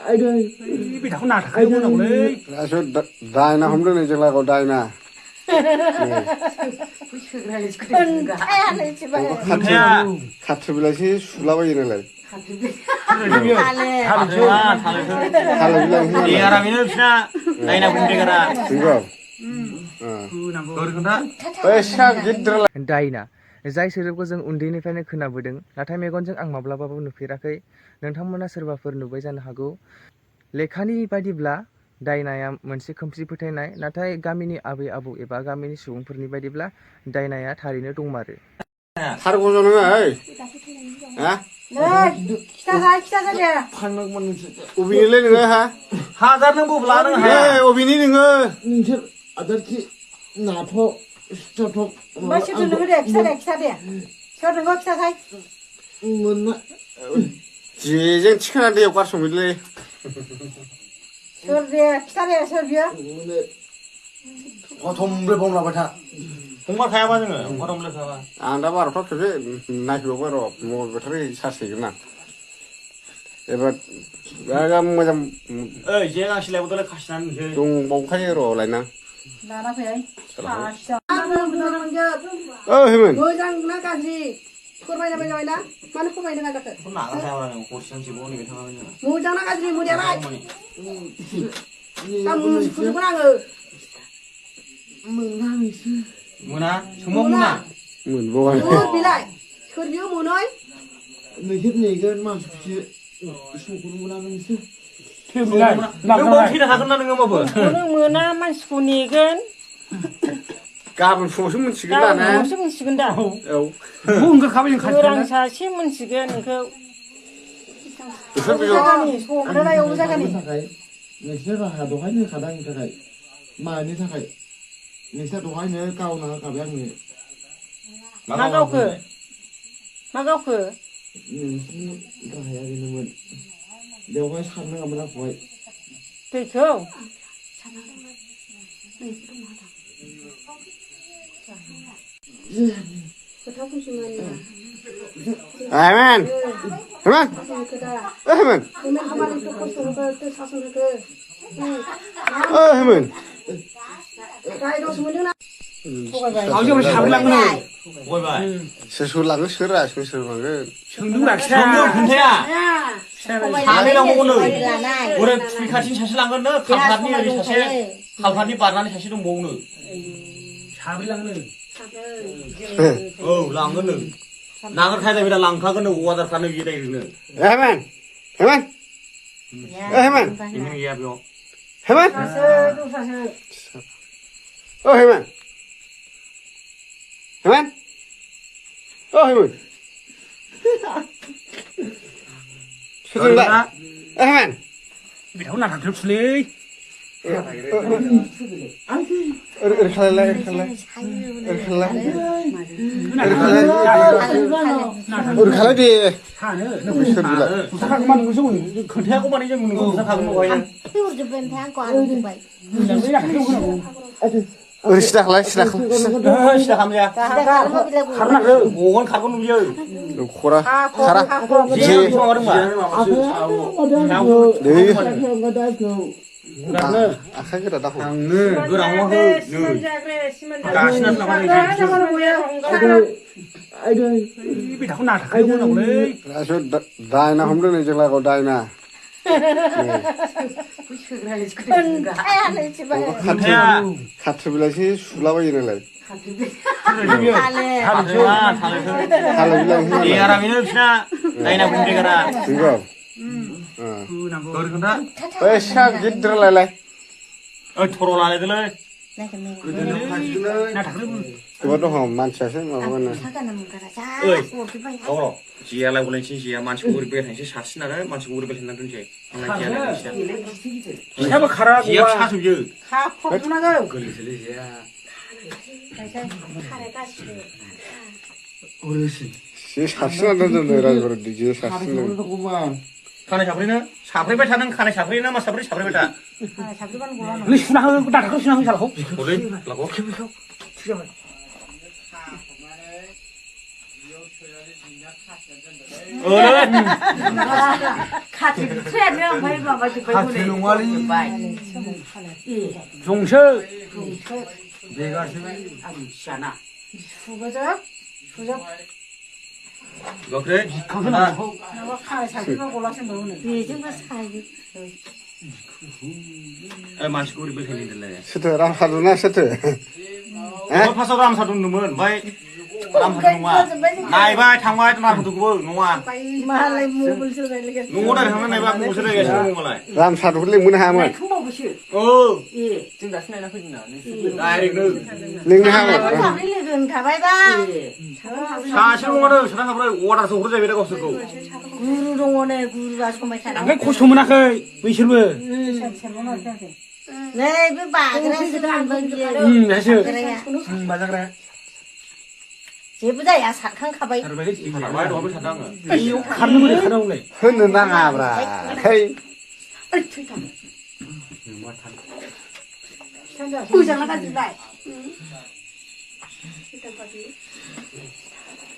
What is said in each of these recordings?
ไปถามหน้าถ่ายคนเอาเลยชุดได้นะผมเรื่องนี้จังไรก็ได้นะขัดสุดเลยที่สุดแล้วก็ยินอะไรदायना जाय सोदोबखौ जों उन्दैनिफ्रायनो खोनाबोदों नाथाय मेगनजों आं माब्लाबाबो नुफेराखै नोंथांमोना सोरबाफोर नुबाय जानो हागौ लेखानि बायदिब्ला दायनाया मोनसे खोमसि फोथायनाय नाथाय गामिनि आबै आबौ एबा गामिनि सुबुंफोरनि बायदिब्ला दायनाया थारैनो दंमारो थारगौ नङा हा अबेनिलै नोङो हा हाजार नों बबेला नों हाया अबेनि नोङो नोंसोर आदारखि नाथ' सिथाथ' सोरनो होदे खिथादे सोर नोंखौ खिथाखाय मोनना जेजों थिखोना दैयाव गारसोमोनलै सोर दे खिथादे सोर बियो थमब्ले बुंलाबाय था फंबार खायाबा जोङो फंबार खायाबा आं दा बार'था खेबसे नायफैबावबाय र' मबाइल बेटारि चार्ज होगोन आं एबार बिराद मोजां जे गांसे लायबावदोलाय खासिनानै नोंसो दंबावखायो र' लायना लाना फैहाय हेमोन मोजां ना गाज्रि फोरमायना बायबाय ना मानो फोरमायनो रोङा जाखो मोजां ना गाज्रि मोजाङालाय दा मुसुखुजोबगोन आङो मोना सोंबाव मोना मोनबावा बिलाय सोर बियो मोनै नोंसोर नेगोन मानसिखौसो संखौनो मोना नोंसोर थैनो हागोन ना नोङो माबो नों मोना मानसिखौ नेगोन गाबोन फुङावसो मोनसिगोन ना गाबोनसो मोनसिगोन दा औ बुंगोरखाबाय जों गोरां सासे मोनसिगोन नोंखौ नोंसोर राहा दहायनो होखादों आंनि थाखाय मानि थाखाय नोंसोर दहायनो गावना होखाबाय आंनो मा गावखो नोंसिनि राहाया बेनोमोन बेवहाय सारनाङामोन आंखौहाय दैखौ हेमोन हेमोन हेमोन हेमोन सोर लाङो सोरा सोर लांगोन सोंदोंब्रा खोन्थाया सानै लांबावगोन ओरै थुइ खाथिनि सासे लांगोन नो खालफाटनि ओरै सासे खालफाटनि बारनानै सासे दंबावनो साब्रै लांनो औ लांगोन नो नांगोन खायदा बिदा लांखागोन नो अवादारफ्रानो गिदायनो हेमोन हेमोन हेमोन इनि गैया बेयाव हेमोन हेमोन हेमोन हेमोन सोरजोंलाय हेमोन बिथांखौ नाथांथोबसुलै ओरै खालायलाय दे खोन्थायाखौ माने जों नोंखौ खोन्थाखागोन बेवहायनो ओरै सिदा खालाय सिदा खालामजाया गगोन खारगोन बियो खरा खारा जे माबादोंबा आखाइ गोरा दाखौ गोराङाव हो गासिना बेथाखौ नाथाखायो मोनावलै दायना हमदों नै जोंलागाव दायना खाथ्रि बिलाइसो सुलाबायो नालाय एसा गिदिर लायलाय थर' लालायदोलै एबार दङ मानसियासो माबागोन जेयालाय बलायनोसै जेया मानसिखौ ओरै बेरायनोसै सारसिन आरो मानसिखौ ओरै बेरायना दोनसै जेयाबो खारा जेया सासोबो गोरलैसोलै जेया जे सारसिना दोनदों रायजोफोर जे सारसिन खानाय साफ्रेबाय था नों खानाय साफ्रेयो ना मा साफ्रेबाय था सुना हो डाक्टारखौ सुना हो सालखौ हलै เลย खाथि ट्रेननो ओमफ्राय माबा जोब्बाय खाथि नङालै जोब्बाय जंसो आं मिथियाना सुगोजोब सुजोब गोख्रै माबा खानाय साख्रिबा गलासो होनबावनो बेजोंबो सायो मानसिखौ ओरै बेलथायनो दोनलाय सोरथो रामसादुना सोरथो फार्स्टआव रामसादुन होनदोंमोन ओमफ्राय रामसादुन नङा नायबाय थांबाय रामसादुनखौबो नङा मालाय मबाइलसो रायलायगासिनो न'आव डाइरेक्ट थांनानै नायबा मबाइलसो रायगासिनो दङ मालाय रामसादुखौ लिंबोनो हायामोन नायखांबावबायसो औ ए जों दासो नायना फैदों ना डाइरेक्टनो लिंनो हायामोन साब्रै लोगो होनखाबायबा सासे नङानो साथाम साब्रै अर्डारसो हरो जाहैबाय दा गावसोरखौ गुरु दङनो गुरुआ समायथार ओमफ्राय खस्थ' मोनाखै बैसोरबो नै बे बाग्रायासो दासो बाजाग्रा जेबो जाया सारखांखाबाय खारबायलै खारबाय दहायबो सानदों आङो बेयाव खारनो बोरै खारनांगौलाय होनो नाङाब्रा है मोजांना गाज्रिलाय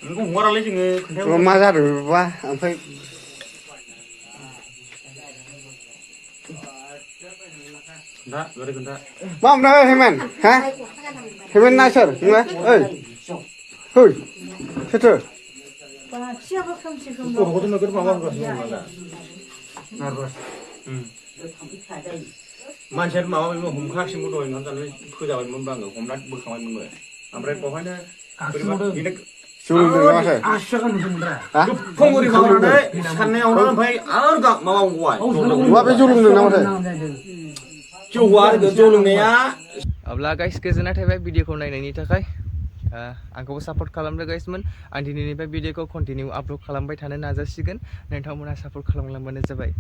नोंखौ हगारालै जोङो खोन्थायाव मा जादों बेबा ओमफ्राय खोन्था ओरै खोन्था मा ओमफ्राय हेमेन हा हेमेन ना सोर नोङो ओइ है सोरथो बाथियाबो खोमसि खोमसि गथ'खौथ' नोगोर माबा होगासिनो दं दा नार्भास मानसिया माबा माबि हमखागासिनो दहाय ओंखाम जानानै फोजाबायमोनबो आङो हमना बोखांबायमोनबो ओमफ्राय बेवहायनो जौ लोंदों माथो आसि जागा नुदोंमोनब्रा फं ओरै माबानानै साननायावनो ओमफ्राय आरो माबा हमबाय मा बे जौ लोंदों ना माथो जौआ जौ लोंनाया अब्ला गाइस गोजोननाय थाबाय भिडिअखौ नायनायनि थाखाय आंखौबो सापर्ट खालामदो गाइसमोन आं दिनैनिफ्राय भिडिअखौ कन्टिनिउ आपल'ड खालामबाय थानो नाजासिगोन नोंथांमोनहा सापर्ट खालामलांबानो जाबाय